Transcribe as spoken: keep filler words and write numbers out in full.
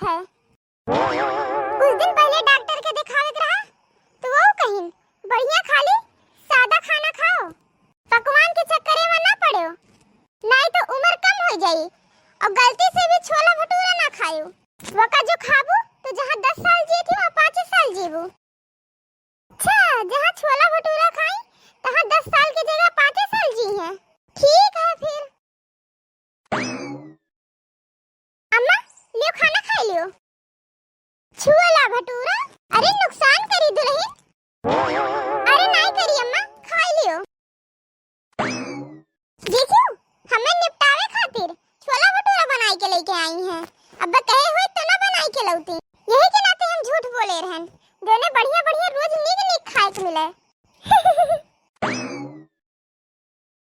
है। कुछ दिन पहले डॉक्टर के दिखावे के रहा, तो वो कहिन, "बढ़िया खाली सादा खाना खाओ, पकवान के चक्करे में ना पड़ो, नहीं तो उम्र कम हो जाई और गलती से भी छोला भटूरा ना खायो। वका जो खाबू तो जहाँ दस साल जिए थी, वहाँ पाँचे साल जीबू।" अच्छा, जहाँ छोला भटूरा खाई, तहाँ दस साल की जगह पाँचे साल जी हैं। ठीक है फिर। अम्मा, लियो खाना खाई लियो। छोला भटूरा? अरे नुकसान करी दुल्हन। अरे नाई करी अम्मा, खाई लियो। देखियो, हमें निपटावे खातिर छोला भटूरा बनाई के लेके आई हैं। अब कहे हुए तो ना बनाई के लौती। यही के नाते हम झूठ बोले रहन। जौने बढ़िया बढ़िया रोज नीक नीक खाए के मिले,